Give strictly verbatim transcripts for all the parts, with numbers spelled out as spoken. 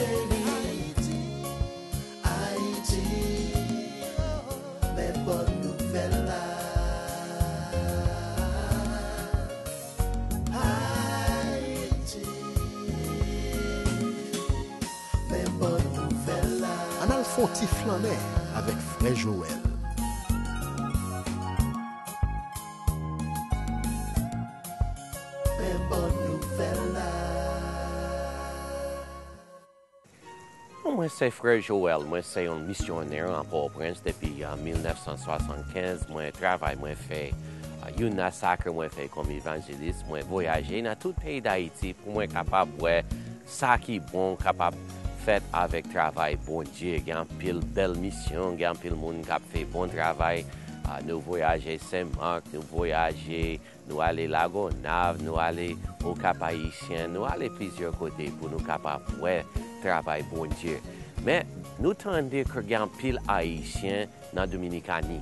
Ayiti, Ayiti, men bòn nouvèl la. Ayiti, men bòn nouvèl la. Ann al fè yon ti flannen avèk frè Jowèl. Men bòn nouvèl la. Bon, mwen se frè Joel, mwen se yon misyonè an Pòtoprens depi, a, mil nèf san swasannkenz. Mwen travay mwen fè, a, youn nan sa ke mwen fè kòm evanjelis, mwen voyaje nan tout peyi Dayiti pou mwen kapab wè sa ki bon kapab fèt avèk travay Bondye. Gen anpil bèl misyon, gen anpil moun k ap fè bon travay. A, nou voyaje Sen Mak, nou voyaje Nou ale Lagonav, nou ale Okap Ayisyen, nou ale plizyè kote pou nou kapab wè travay Bondye. Men, nou tande ke gen anpil Ayisyen nan Dominikani.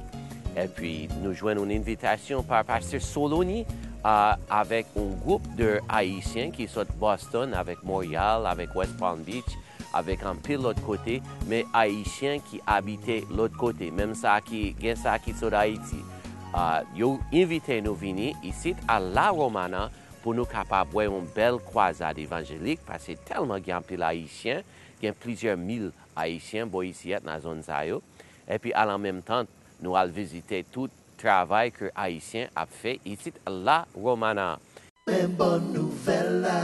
Epi, nou jwenn yon envitasyon pa Pastè Soloni, a, avèk yon gwoup de Ayisyen ki sot Boston, avèk Montréal, avèk West Palm Beach, avèk anpil lòt kote, men Ayisyen ki abite lòt kote, menm sa ki, gen sa ki sot Ayiti. A, yo envite nou vini isit a La Romana pou nou kapab wè yon bèl kwazad evanjelik, paske tèlman gen anpil Ayisyen, gen plizyè mil Ayisyen bò isiyèt nan zòn sa yo. Epi, a la menm tan, nou al vizite tout travay ke Ayisyen ap fè isit La Romana. Men bòn nouvèl la.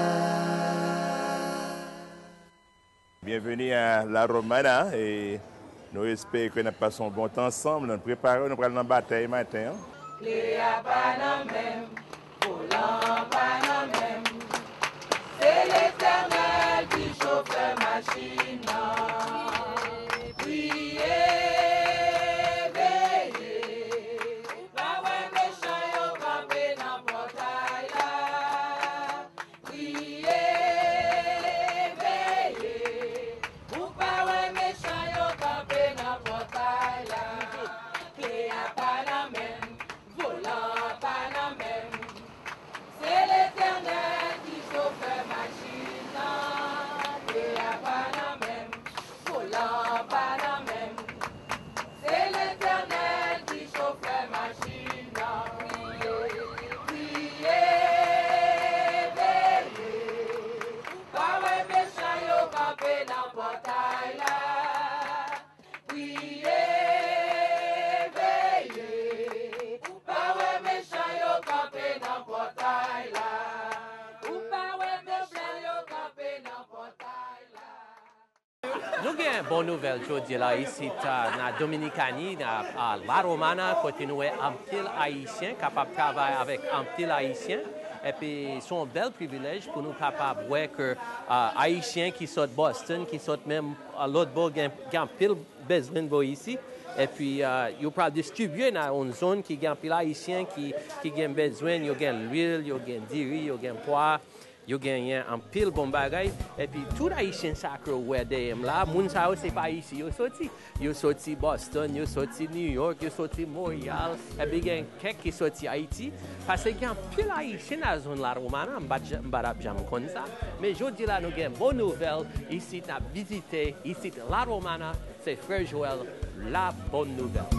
Byenveni a La Romana, e nou espere ke n ap pase yon bon tan ansanm. Nou prepare, nou pral nan batay maten an. Kle a pa nan men m, volan an pa nan men m. Se Letènèl ki chofè machin nan. Priye, veye, ou pa wè mechan yo kanpe nan pòtay la. Priye, veye, ou pa wè mechan yo kanpe nan pòtay la. Kle a pa nan men m, volan an pa nan men m. Se Letènèl ki chofè machin nan. Kle a pa nan men m, volan an pa nan men m. Se Letènèl ki chofè machin nan. Priye, priye, veye. Ou pa wè mechan yo kanpe nan pòtay la. Priye, veye. Ou pa wè mechan yo kanpe nan pòtay la. Ou pa wè mechan yo kanpe nan pòtay la. Nou gen bon nouvèl jodi la isit, a, nan Dominikani, nan, a, La Romana, kote nou wè anpil Ayisyen kapab travay avèk anpil Ayisyen. Epi, se yon bèl privilèj pou nou kapab wè ke, a, Ayisyen ki sot Boston, ki sot menm, a, lòt bò, gen, gen anpil bezwen bò isi. Epi, a, yo pral distribye nan yon zòn ki gen anpil Ayisyen ki, ki gen bezwen, yo gen lwil, yo gen diri, yo gen pwa. Yo genyen anpil bon bagay, epi tout Ayisyen sa ke w wè dèyè m la, moun sa yo se pa isi yo soti. Yo soti Boston, yo soti New York, yo soti Montréal, epi gen kèk ki soti Ayiti. Paske gen anpil Ayisyen nan zòn La Romana, m pa t jan-, m pa t ap janm konn sa. Men jodi la, nou gen bon nouvèl, isit n ap vizite, isit La Romana, se frè Joel, la bonne nouvelle.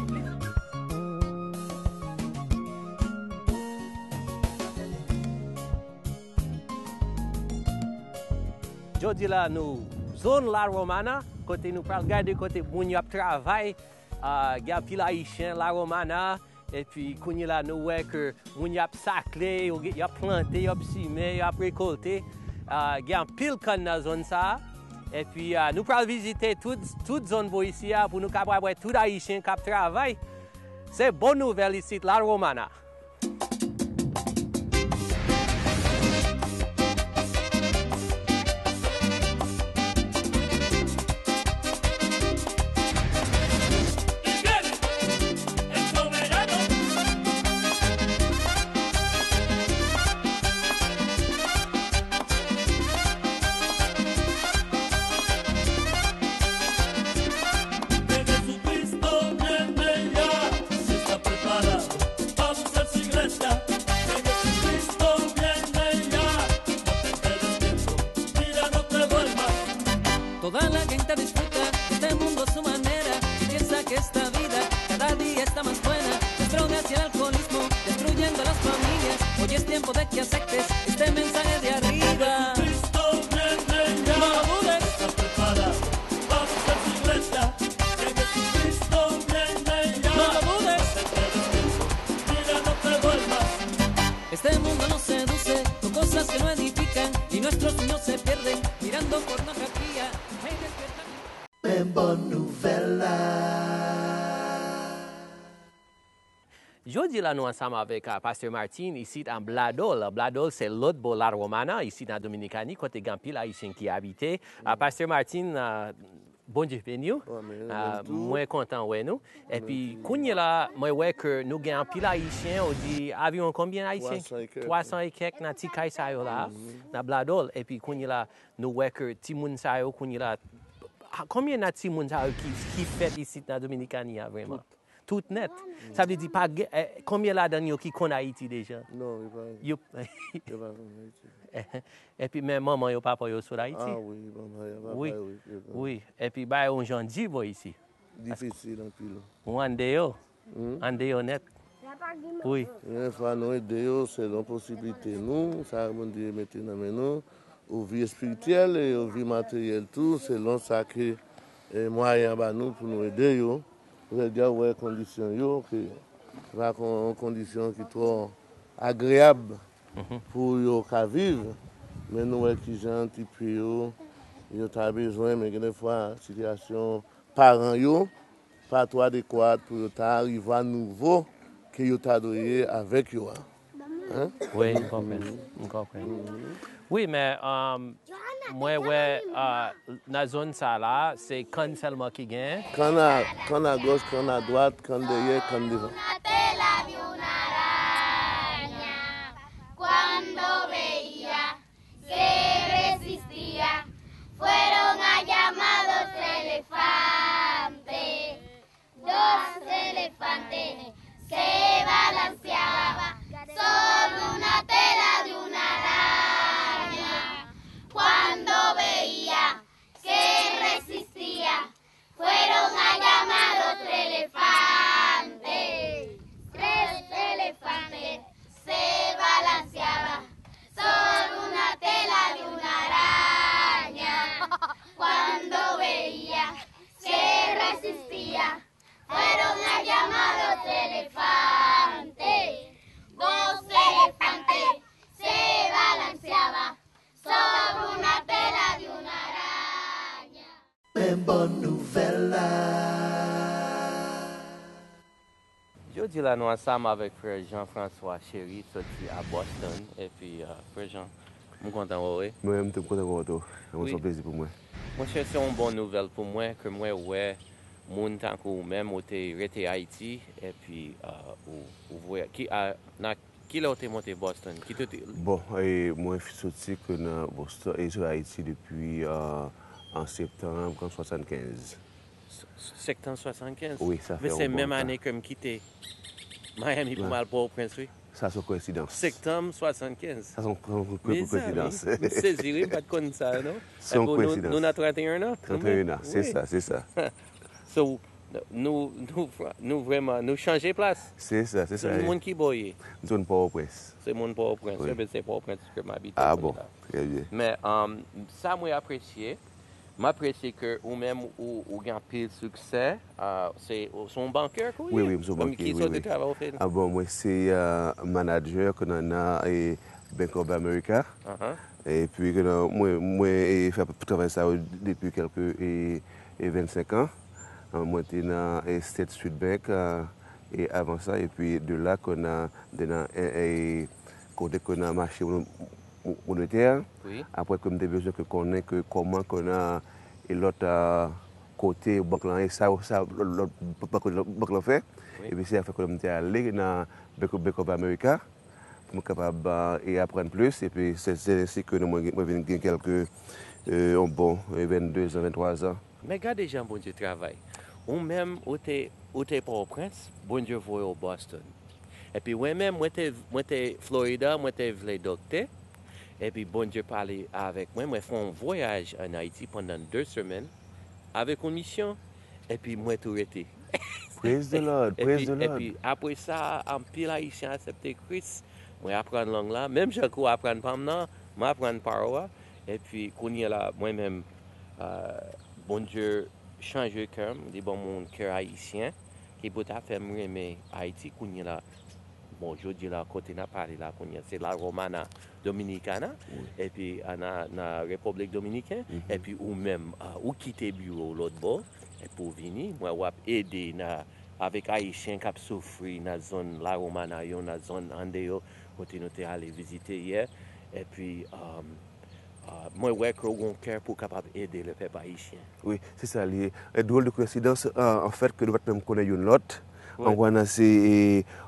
Jodi la nou zòn La Romana, kote nou pral gade kote moun y ap travay, a, gen anpil Ayisyen La Romana, epi kounye la nou wè ke moun y ap sakle, yo gen, y ap plante, y ap simen, y ap rekolte, a, gen anpil kann nan zòn sa a. Epi, a, nou pral vizite tout, tout zòn bò isi a pou nou kapab wè tout Ayisyen k ap travay. Se bon nouvèl isit La Romana. Toda la gente disfruta de este mundo a su manera y piensa que esta vida cada día está más buena. Se esconde hacia el alcoholismo, destruyendo las familias. Hoy es tiempo de que aceptes este mensaje de arriba. Jesucristo viene ya. No lo dudes. Está preparado para su iglesia. Que Jesucristo viene ya. No lo dudes. Mira, no te vuelvas. Este mundo nos seduce con cosas que no edifican y nuestros niños se pierden mirando pornografía. Hey, despierta. Men bòn nouvèl la. Jodi la nou ansanm avèk ah, Pastè Martin isit an Bladol. Bladol se lòt bò La Romana isit nan Dominikani kote gen anpil Ayisyen ki abite. Ah, Pastè Martin, ah, Bondye beni w. Amen. Ah, Menm tou. Mwen kontan wè nou. Epi kounye la mwen wè ke nou gen anpil Ayisyen, ou di aviwon konbyen Ayisyen? Twa san e kèk. Twa san e kèk nan ti kay sa yo la, nan Bladol. Epi kounye la nou wè ke timoun sa yo kounye la, ah, konbyen nan timoun sa yo ki, ki fèt isit nan Dominikani a vrèman? Tout nèt. Sa vle di pa gen, eh, konbyen ladan yo ki konn Ayiti deja? Non, yo pa, Yo, yo pa konn Ayiti. epi men manman yo papa yo sot Ayiti. Ah wi, manman yo, papa Wi. Yo, yo konn. Wi, epi bay yon jan di bò isi. Difisil anpil. Ou andeyò. Andeyò nèt. Wi. Yon fwa nou ede yo selon posiblite nou, sa Bondye mete nan men nou, ou vi espirityèl e ou vi materyèl tou, selon sa ke e, mwayen an ba nou pou nou ede yo. Jodi a, ou wè kondisyon yo, ke se pa kon- yon kondisyon ki twò agreyab pou yo ka viv, men nou wè kijan ti pye yo, yo ta bezwen, men gen de fwa sitiyasyon paran yo pa twò adekwat pou yo ta rive a nivo ke yo ta dwe ye avèk yo a. Hein? Wi, m konprann. M konprann. Wi, men um, mwen wè uh, nan zòn sa la, se kann sèlman ki gen. Kann a, kann a gòch, kann a dwat, kann dèyè, kann devan. Una tela de una araña. Cuando veía que resistía, fueron a llamados elefantes. Dos elefantes se balanceaban sobre una tela de una araña. Cuando veía que resistía, fueron a llamados elefantes. Tres elefantes se balanceaban sobre una tela de una araña. Cuando veía que resistía, fueron a llamados elefantes. Dos elefantes se balanceaban sobre una tela de una araña. Men bòn nouvèl la. Jodi la nou ansanm avèk frè Jean François Chéry soti a Boston epi uh, frè Jean, m kontan wè w wi. Mwen menm tou m kontan wè w tou. Mwen se yon plezi pou mwen. Monchè, se yon bon nouvèl pou mwen ke mwen wè moun tankou ou menm ou te rete Ayiti epi uh, ou, ou voye ki a, nan Kilè w te monte Boston? Ki te te- Bon, e, mwen soti ke nan Boston e sou Ayiti depi uh, an septanm kan swasannkenz. Septanm swasannkenz? Wi, sa fè Men se yon bon menm tan. Ane ke m kite Miami pou m al Pòtoprens wi. Sa se yon koyensidans. Septanm swasannkenz. Sa se yon Mezanmi, koyensidans. M sezi wi, m pa t konn sa non. Se yon Epi nou- koyensidans. Nou nan trannteyen an? Trannteyen an, se sa, se sa. So, nou, nou, nou, nou vrèman, nou chanje plas. Se sa, se sa. Moun ki bò w ye? M se moun Pòtoprens. Se moun Pòtoprens, Wi. Epi se Pòtoprens ke m abite. Ah Kounye bon, la. Trè byen. Men um, sa mwen apresye, m apresye ke ou menm ou, ou gen anpil siksè. Uh, se ou se yon bankè ke w Wi, ye? wi, m se yon bankè, Ki wi, sòt de wi. Travay ou fè? Ah bon, mwen se uh, manager ke nan nan e Bank of America. Ahan. Epi ke nan mwen mwen e fè travay sa yo depi kèlke e, e vennsenk an. Ah, mwen te nan e State Street Bank ah, e avan sa epi de la ke nan de nan e, e kote ke nan mache mo- mo- monetè. Wi. Apre ke m te bezwen ke konnen ke kòman ke nan e lòt ah, kote bank lan e sa sa lòt lòt bank lòt bank lan fè. Wi. Epi se sa fè ke m te ale nan Bank of, Bank of America pou m kapab ah, e aprann plis epi se se ensi ke mwen mwen vin gen kèlke e, yon bon e, vennde zan, venntwa zan. Men gade jan Bondye travay. Ou menm ou te ou te Pòtoprens, Bondye voye w Boston. Epi mwen menm mwen te mwen te Florida, mwen te vle doktè. Epi Bondye pale avèk mwen, mwen fè yon vwayaj ann Ayiti pandan de semèn avèk yon misyon, epi mwen tou rete. Praise the Lord, Epi, praise the Lord. Epi apre sa, anpil Ayisyen aksepte Kris. Mwen aprann lang la, menm jan ke w aprann pa m nan, mwen aprann pa w a. Epi kounye a la, mwen menm, euh, Bondye chanje kè m, li ban m yon kè ayisyen, ki pou ta fè m renmen Ayiti kounye a la. Bon, jodi la, kote n ap pale la kounye a, se La Romana Dominicana, epi a, nan, nan Repiblik Dominiken, epi ou menm, a, ou kite biwo w lòt bò, epi ou vini, mwen w ap ede nan, avèk Ayisyen k ap soufri nan zòn La Romana yo, nan zòn Ande yo, kote nou te ale vizite yè, epi, um, a, mwen wè ke w gen yon kè pou w kapab ede le pèp ayisyen. Wi, se sa li ye. E dwòl de koyensidans, an, anfèt, ke nou pa t menm konnen youn lòt. An wè nan se, e,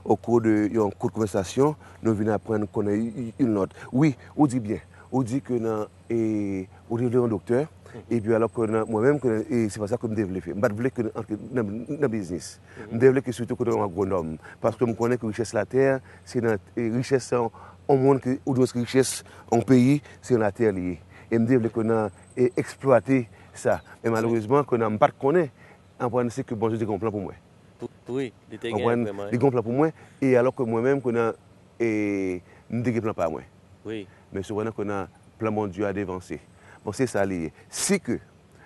au cours de yon kout konvèsasyon, nou vin aprann konnen y- y- youn lòt. Wi, ou di byen. Ou di ke nan, e, ou te vle yon doktè, epi alò ke nan, mwen menm, ke, e, se pa sa ke m te vle fè. M pa t vle ke antre nan, nan biznis. M te vle ke sitou ke yon agwonòm. Paske m konnen ke richès latè, se nan, e, richès yon, yon moun ke, oudwens richès yon peyi, se nan latè li ye. E m te vle ke nan, e, eksplwate sa. Men malerezman, ke nan, m pa t konnen, anprann se ke Bondye te gen yon plan pou mwen. Wi, li te gen Anprann, vrèman. Li gen yon plan pou mwen, e alò ke mwen menm, ke nan, e, m te gen plan pa mwen. Wi. Men sou wè nan ke nan plan Bondye a devanse. Bon, se sa li ye. Si ke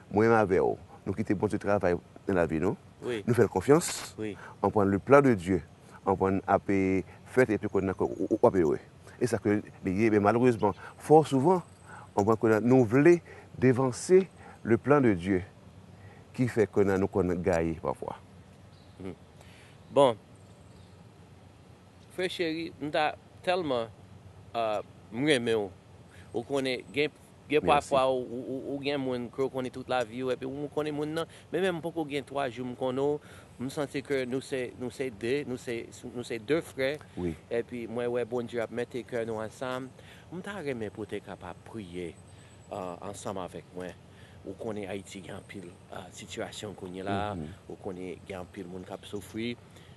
mwen menm avè w, nou kite Bondye travay nan lavi nou, Wi. Nou fè l konfyans, Wi. Anprann le plan de Dieu, anprann ap, e, fèt epi ke nan ke w ap ere. E sa ke li ye, men malerezman, fò souvan, anprann ke nan nou vle devanse le plan de Dieu, ki fè ke nan nou konn gaye pafwa. Bon, frè cheri, m ta tèlman, a, m renmen w. Ou konnen, gen, gen Mèsi. Pafwa ou, ou, ou, ou gen moun ke w konnen tout lavi w, epi ou konnen moun nan, men menm m poko gen twa jou m konnen w, m santi ke nou se, nou se de, nou se, nou se de frè. Wi. Epi mwen wè Bondye ap mete kè nou ansanm. M ta renmen pou w te kapab priye, a, ansanm avèk mwen. Ou konnen Ayiti gen anpil, a, sitiyasyon kounye la, ou konnen gen anpil moun k ap soufri.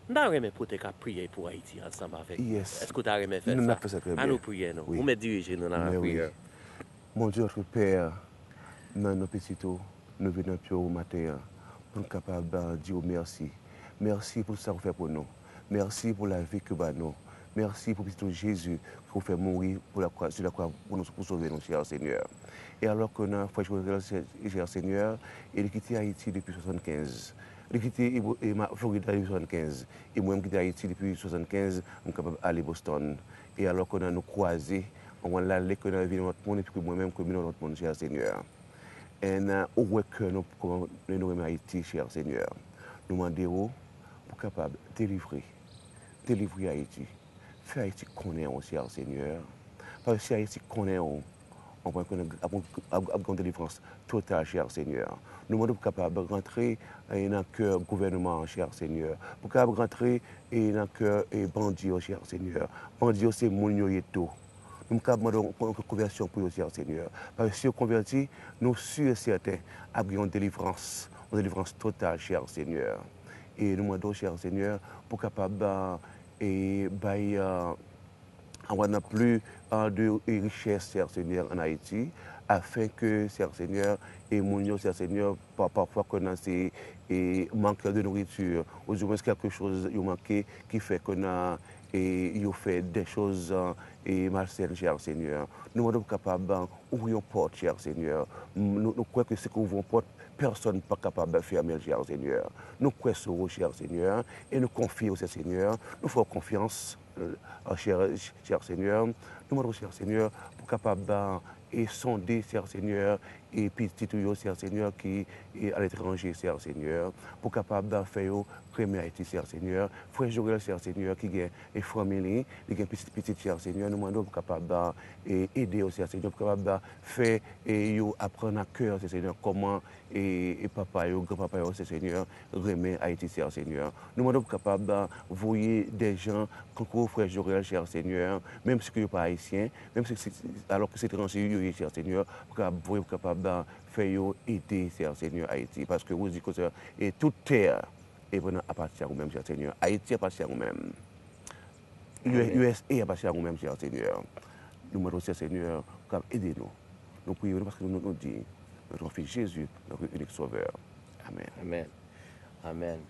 M ta renmen pou w te ka priye pou Ayiti ansanm avèk mwen. Yes. Èske w ta renmen fè Nou sa? N ap fè sa trè byen. Ann nou priye nou. Wi. Ou mèt dirije nou nan Men wi. Lapriyè. Bondye, notre Père, nan non pitit ou, nou vin nan pye w maten an pou n kapab, euh, di w mèsi. Mèsi pou sa ou fè pou nou. Mèsi pou lavi ke w ba nou. Mèsi pou pitit ou Jezi ke w fè mouri pou lakwa, sou lakwa pou nou, pou sove nou, chè Senyè. E alò ke nan frè Joel, chè Senyè, e li kite Ayiti depi swasannkenz. Li kite e, e, ma- Florida depi swasannkenz. E mwen, m kite Ayiti depi swasannkenz, m kapab ale Boston. E alò ke nan nou kwaze, mwen lale ke nan vin yon lòt moun, epi ke mwen menm ke m vin yon lòt moun, chè Senyè. And, uh, ou wè kè nou, kòman nou renmen Ayiti, chè Senyè. Nou mande w pou kapab delivre, delivre Ayiti. Fè Ayiti konnen w, chè Senyè. Paske si Ayiti konnen w, anprann ke ap, ap, ap gen yon delivrans total, chè Senyè. Nou mande w pou kapab rantre, eh, nan kè gouvènman an, chè Senyè. Pou kapab rantre, eh, nan kè, eh, bandi yo, chè Senyè. Bandi yo se moun yo ye tou. Nou kapab mande w pou yon konvèsyon pou yo, chè Senyè. Paske si yo konvèti, nou si e sèten ap gen yon delivrans, yon delivrans total, chè Senyè. E nou mande w, chè Senyè, pou kapab, eh, e bay, eh, avoir nan pli, eh, de, eh, richès, chè Senyè, ann Ayiti, afin ke, chè Senyè, e moun yo, chè Senyè, pa, pafwa ke nan se, eh, mank de nouriti, ou di mwens kèlke choz yo manke, ki fè ke nan, eh, yo fè de choz, eh, malsèn, chè Senyè. Nou mande w kapab, eh, ouvri yon pòt, chè Senyè. Nou, nou kwè ke si ke ouvri yon pòt, pèsonn pa kapab fèmen l, chè Senyè. Nou kwè sou ou, chè Senyè, e nou konfye w, chè Senyè. Nou fè w konfyans, eh, chè, chè Senyè. Nou mande w, chè Senyè, pou kapab, eh, e sonde, chè Senyè, e pitit ou yo, chè Senyè, ki, e aletranje, chè Senyè, pou kapab, eh, fè yo renmen Ayiti, chè Senyè. Frè Jorel, chè Senyè, ki gen e fanmi li, li gen pitit, pitit, chè Senyè, nou mande w pou kapab, eh, e ede yo, chè Senyè, pou kapab, eh, fè, eh, yo aprann a kè, chè Senyè, kòman, eh, e papa yo, granpapa yo, chè Senyè, renmen Ayiti, chè Senyè. Nou mande w pou kapab, eh, voye de jan, kankou frè Jorel, chè Senyè, menm si ke yo pa ayisyen, menm si, si, alò ke se etranje yo ye, chè Senyè, pou kapab voye, pou kapab, eh, fè yo ede, chè Senyè, Ayiti. Paske ou di konsa, e tout tè, e apatyen a ou menm, chè Senyè. Ayiti apatyen a ou menm. U S A apatyen a ou menm, chè Senyè. Nou mande w, chè Senyè, k ap ede nou. Nou priye w paske nou, nou diy. Nan non Fis Jezi, notre unique Sauveur. Amèn. Amèn. Amèn.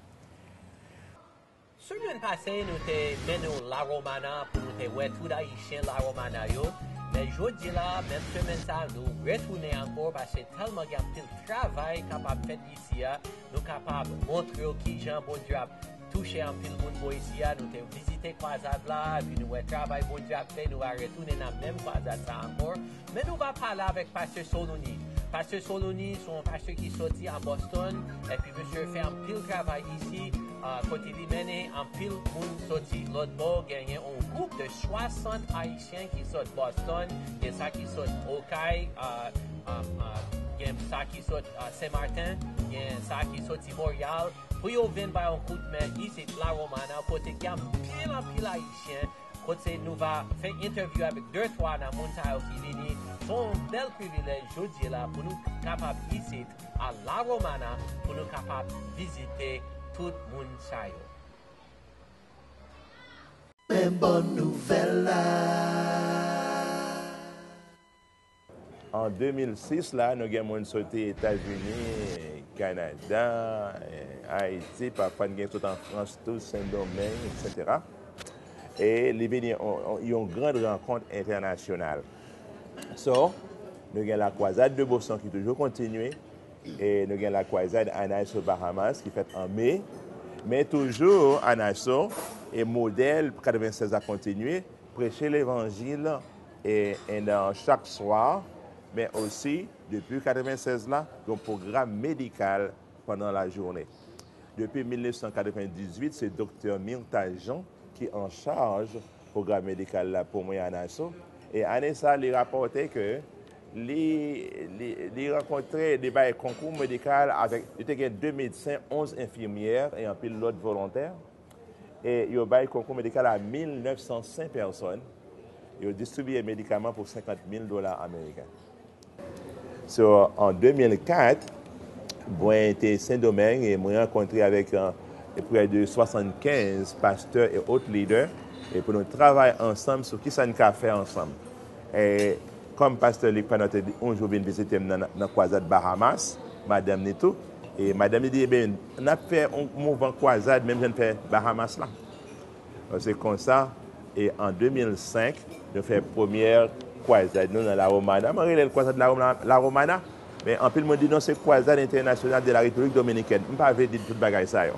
Semèn pase, nou te mennen w La Romana pou nou te wè tout Ayisyen La Romana yo. Men jodi la, menm semèn sa, nou retounen ankò paske tèlman gen anpil travay kapab fèt isi a, nou kapab montre w kijan Bondye ap touche anpil moun bò isi a. Nou te vizite kwazad la, epi nou wè travay Bondye ap fè, nou va retounen nan menm kwazad sa ankò. Men nou va pale avèk Pastè Soloni. Pastè Soloni se yon pastè ki soti a Boston, epi misye fè anpil travay isi, ah, kote li mennen anpil moun soti lòt bò. Genyen yon gwoup de swasant Ayisyen ki sot Boston, gen sa ki sot Okay, ah, ah, ah, gen sa ki sot, ah, Sen Maten, gen sa ki soti Monreyal, pou yo vin bay yon kout men isit La Romana, kote gen anpil, anpil Ayisyen, kote nou va fè entèvyou avèk de twa nan moun sa yo ki vini. Se yon bèl privilèj jodi la pou nou kapab isit a La Romana, pou nou kapab vizite tout moun sa yo. Men bon nouvèl la. An de mil sis la, nou gen moun soti Etazini, Kanada, eh, Ayiti, pafwa n gen sot an Frans tou, Sendomeng, etsetera. E li vini yon, yon, yon gran rankont entènasyonal. So, nou gen La Croisade de Boston ki toujou kontinye, e nou gen La Croisade Anayso Bahamas ki fèt an me, men toujou Anayso e modèl katrevensèz la kontinye, preche levanjil e, e nan chak swa, men osi depi katrevensèz la, gen yon pwogram medikal pandan lajounen. Depi mil nèf san katrevendizuit, se Doktè Myrtha Jean ki an chaj pwogram medikal la pou mwen Anayso. E ane sa, li rapòte ke li, li, li rankontre, li bay konkou medikal avèk, li te gen de medsen, onz enfimyè e anpil lòt volontè. E yo bay konkou medikal a mil nèf san senk pèsòn. Yo distribiye medikaman pou senkant mil dola ameriken. So, an de mil kat, mwen te Sendomeng e mwen rankontre avèk, eh, prè de swasannkenz pastè e ot lidè, e pou nou travay ansanm sou kisa n ka fè ansanm. E kòm pastè Luc Panot te di, yon jou vin vizite m nan, nan kwazad Bahamas, madanm li tou, e madanm li di, "Eben, n ap fè yon mouvman kwazad, menm jan n fè Bahamas la." Se konsa, e an de mil senk, nou fè premyè kwazad nou nan La Romana. Mwen rele l kwazad La Roma-, La Romana, men anpil moun di non, se Croisade Internationale de la République Dominicaine. M pa vle di tout bagay sa yo.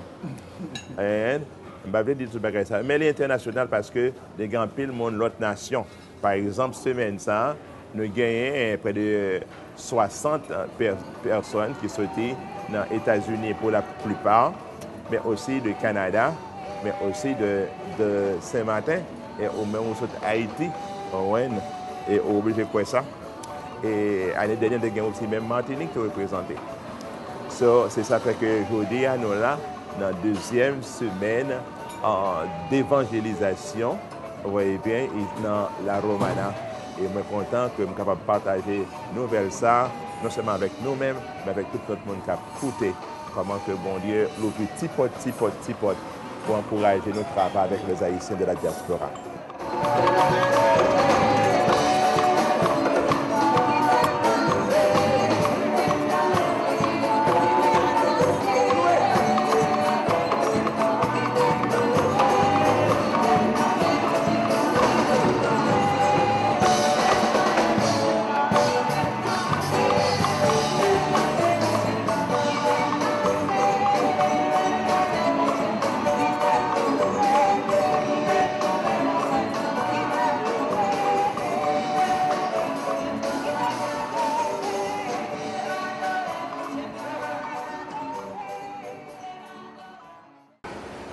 Hein? M pa vle di tout bagay sa yo. Men li entènasyonal paske li gen anpil moun lòt nasyon. Pa egzanp, semèn sa a, nou genyen, eh, prè de swasant, eh, pè-, pèsòn ki soti nan Etazini pou la plipa, men osi de Kanada, men osi de, de Sen Maten, e ou menm ou sot Ayiti, ou konprann, e ou oblije kwè sa. E ane dènyè, te gen osi menm Matinik te reprezante. So, se sa fè ke jodi a nou la, nan dezyèm semèn, ah, devanjelizasyon, Ou wè, ebyen, i nan La Romana. E mwen kontan ke m kapab pataje nouvèl sa, non sèlman avèk nou menm, men avèk tout lòt moun k ap koute. Kòman ke Bondye louvri ti pòt, ti pòt, ti pòt pou ankouraje nou travay avèk les Haïtiens de la diaspora.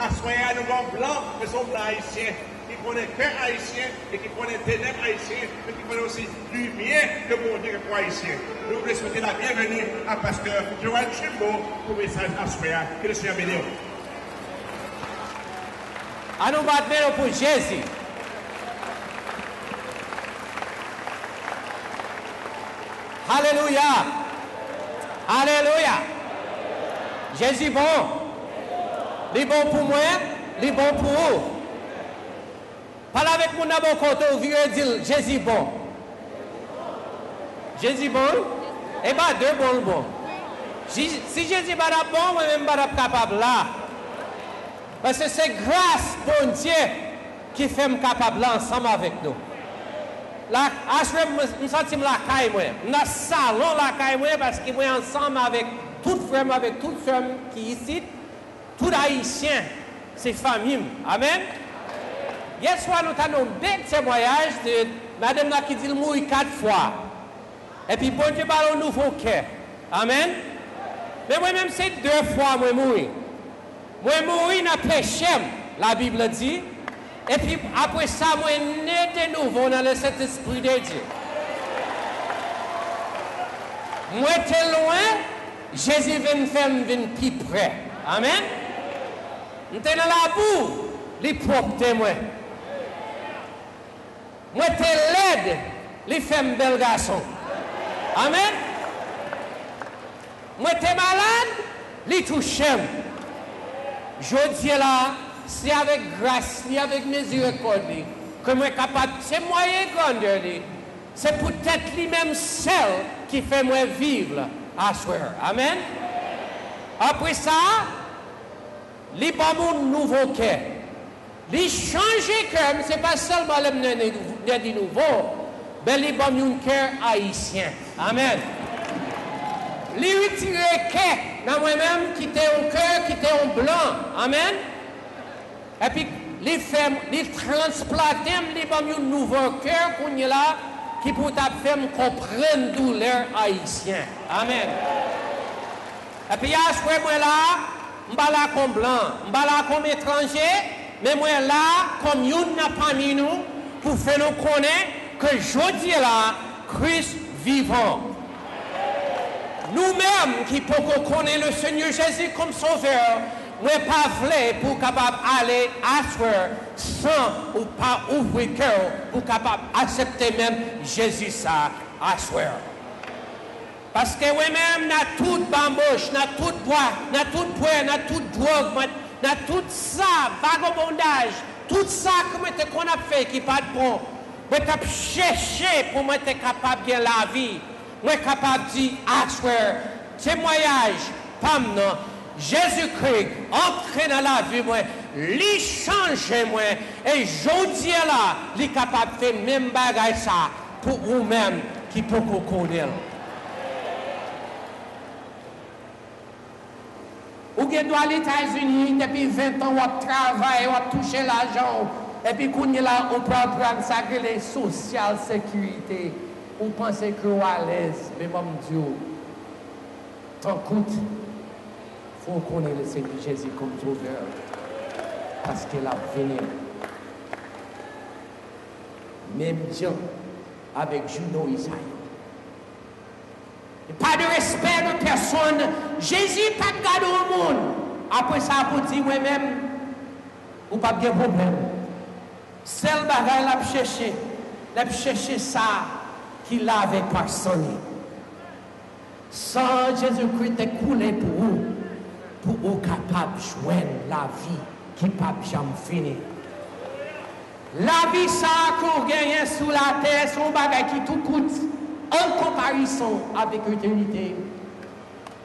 Aswè a, nou gen yon blan, men se yon blan ayisyen, ki konnen kè ayisyen, e ki konnen tenèb ayisyen, men ki konnen osi limyè ke Bondye gen pou ayisyen. Nou vle swete la byenveni a pastè Joel Chimbo pou mesaj aswè a. Ke le Senyè beni w. An nou bat men nou pou Jezi. Alelouya! Alelouya! Jezi bon! Li bon pou mwen, li bon pou ou. Pale avèk moun nan bò kote w, vire di l, Jezi bon. Jezi bon? E pa de bon l bon. Si Jezi pa t ap bon, mwen menm m pa t ap kapab la. Paske se gras Bondye ki fè m kapab la ansanm avèk nou. La, aswè m, m santi m lakay mwen. M nan salon lakay mwen paske mwen ansanm avèk tout frè m, avèk tout sè m ki isit, tout Ayisyen, se fanmi m. Amèn. Yèswa, nou ta nan yon bèl temwayaj de madanm nan ki di l mouri kat fwa. Epi Bondye ba l yon nouvo kè. Amèn. Men mwen menm, se de fwa mwen mouri. Mwen mouri nan peche m, Labib la di. Epi apre sa, mwen ne de nouvo nan Lesentespri de Dye. Mwen te lwen, Jezi vin fè m vin pi pre. Amèn. M te nan labou, li pwòpte mwen. Mwen te lèd, li fè m bèl gason. Amèn. Mwen te malad, li touche m. Jodi a la, se avèk gras li, avèk mizerikòd li, ke mwen kapab temwaye grandè li. Se poutèt li menm sèl ki fè mwen viv aswè. Amèn. Apre sa, li ban m yon nouvo kè. Li chanje kè m, se pa sèlman lè m ne, ne, ne di nouvo, men li ban m yon kè ayisyen. Amèn. Li retire kè nan mwen menm ki te yon kè ki te yon blan. Amèn. Epi li fè m, li transplante m, li ban m yon nouvo kè kounye la ki pou t ap fè m konprann doulè ayisyen. Amèn. Epi aswè mwen la, m pa la kòm blan, m pa la kòm etranje, men mwen la kòm youn nan pami nou pou fè nou konnen ke jodi a la, Kris vivan. Nou menm ki poko konnen le Senyè Jezi kòm Sovè, mwen pa vle pou w kapab ale aswè san ou pa ouvri kè w pou w kapab aksepte menm Jezi sa aswè. Paske mwen menm, nan tout banboch, nan tout bwa, nan tout bwè, nan tout dwòg, mwen, nan tout sa, vagabondaj, tout sa ke mwen te konn ap fè ki pa t bon, mwen t ap chèche pou mwen te kapab gen lavi. Mwen kapab di aswè, temwayaj pa m nan, Jezikri antre nan lavi mwen, li chanje mwen, e jodi a la, li kapab fè menm bagay sa pou ou menm ki poko konnen l. Ou gen dwa Leta Zini, depi ven tan w ap travay, w ap touche lajan w, epi kounye la, ou pral pran sa k rele sosyal sekirite. Ou panse ke w alèz, men ban m di w, tan kout, fò w konnen le Senyè Jezi kòm Sovè, paske l ap vini. Menm jan avèk jou Noye sa yo. Pa de respè de pèsonn. Jezi pa t gade yon moun. Apre sa, pou di, mwen menm, ou p ap gen pwoblèm. Sèl bagay l ap chèche, l ap chèche sa ki lave pa san li. San Jezikri te koule pou ou, pou ou kapab jwenn lavi ki p ap janm fini. Lavi sa a ke w genyen sou latè se yon bagay ki tou kout an konparezon avèk etènite.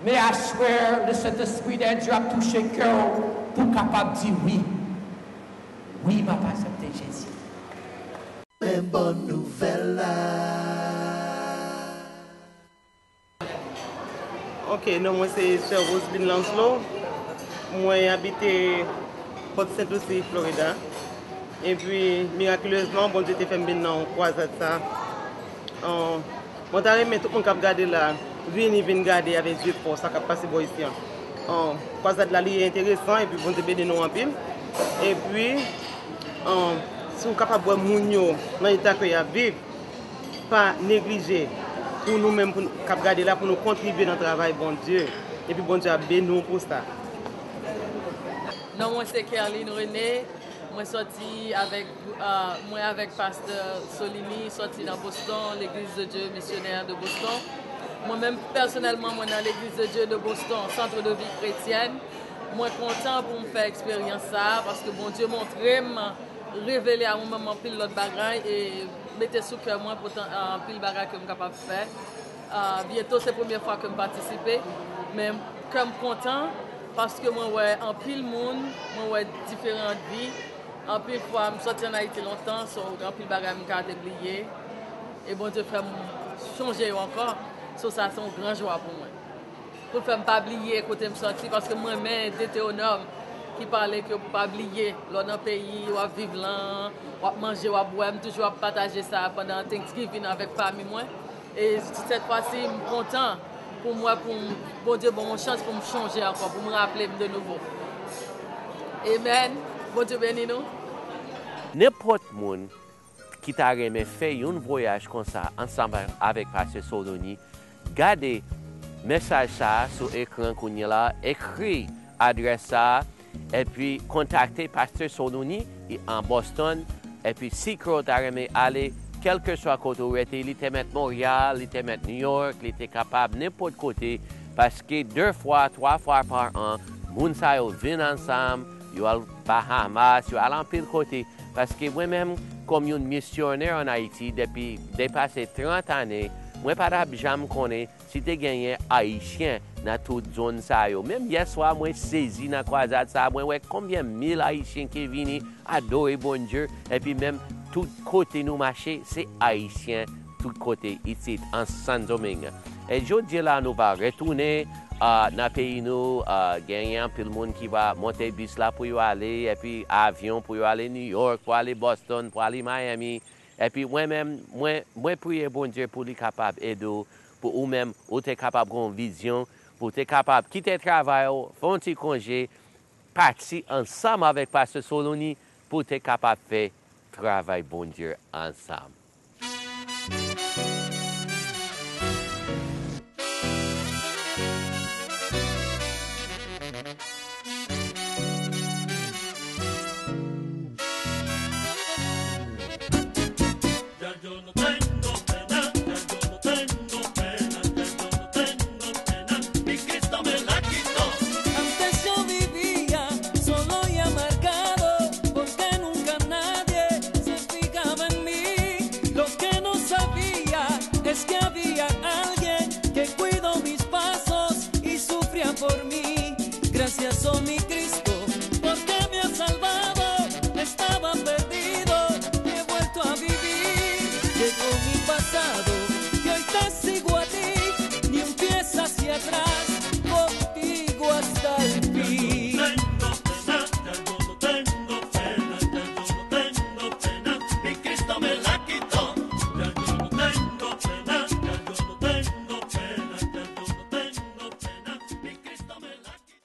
Men aswè, le Sentespri de Dye ap touche kè w pou w kapab di wi. Wi, m ap aksepte Jezi. Men bon nouvèl la. Ok, non mwen se Sè Roseline Lancelot. Mwen abite Port Saint Lucie, Florida. Epi, mirakilezman, Bondye te fè m vin nan kwazad sa. An, mwen ta renmen tout moun k ap gade la, vini, vin gade avèk zye fò sa k ap pase bò isi an. An, kwazad la, li enteresan, epi Bondye beni nou anpil. Epi, an, si w kapab wè moun yo nan eta ke y ap viv, pa neglije pou nou menm, pou nou, k ap gade la, pou nou kontribye nan travay Bondye. Epi Bondye ap beni w pou sa. Non mwen se Kerline René. Mwen sòti avèk, ah, mwen avèk pastè Solini, sòti nan Boston, Legliz de Dye Misyonè de Boston. Mwen menm, pèsonèlman, mwen nan Legliz de Dye de Boston, Centre de Vie Chrétienne. Mwen kontan pou m fè eksperyans sa a, paske Bondye montre m, revele a mwen menm anpil lòt bagay, e mete sou kè mwen pou tan, anpil bagay ke m kapab fè. Ah, byento se premyè fwa ke m patisipe, men kè m kontan paske mwen wè anpil moun, mwen wè diferan vi. Anpil fwa, m sòti ann Ayiti lontan, so gen anpil bagay m ka te bliye. E Bondye fè m chonje yo ankò. So sa se yon gran jwa pou mwen. Pou l fè m pa bliye kote m sòti, paske m renmen Detewonòm ki pale ke pou pa bliye lè w nan peyi w ap viv lan, w ap manje, w ap bwè. M toujou ap pataje sa pandan Thanksgiving avèk fanmi mwen. E sèt fwa si, m kontan pou m wè, pou m, Bondye ban m yon chans pou m chonje ankò, pou m raple m de nouvo. Amen. Bondye beni nou. Nenpòt moun ki ta renmen fè yon vwayaj konsa ansanm avèk Pastè Soloni, gade mesaj sa a sou ekran kounye a la, ekri adrès sa a, epi kontakte Pastè Soloni, li an Boston, epi si ke w ta renmen ale, kèlkeswa kote w rete, li te mèt Monreyal, li te mèt New York, li te kapab nenpòt kote, paske de fwa, twa fwa pa an, moun sa yo vin ansanm, yo al Bahamas, yo al anpil kote, paske mwen menm, kòm yon misyonè ann Ayiti depi depase trant ane, mwen pa t ap janm konnen si te genyen Ayisyen nan tout zòn sa yo. Menm yèswa, mwen sezi nan kwazad sa a, mwen wè konbyen mil Ayisyen ki vini adore Bondye, epi menm tout kote nou mache, se Ayisyen tout kote isit, an Sendomeng. E jodi a la, nou va retounen, a, nan peyi nou, a, genyen anpil moun ki va monte bis la pou yo ale, epi avyon pou yo ale New York, pou ale Boston, pou ale Miami. Epi mwen menm, mwen, mwen priye Bondye pou li kapab ede w, pou ou menm, ou te kapab gen yon vizyon, pou w te kapab kite travay ou, fè yon ti konje, pati ansanm avèk Pastè Soloni, pou w te kapab fè travay Bondye ansanm. Ya yo no tengo pena, ya yo no tengo pena, ya yo no tengo pena. Mi Cristo me la quitó. Antes yo vivía solo y amargado, porque nunca nadie se fijaba en mí. Lo que no sabía es que había alguien que cuidó mis pasos y sufría por mí. Gracias, oh mi Cristo.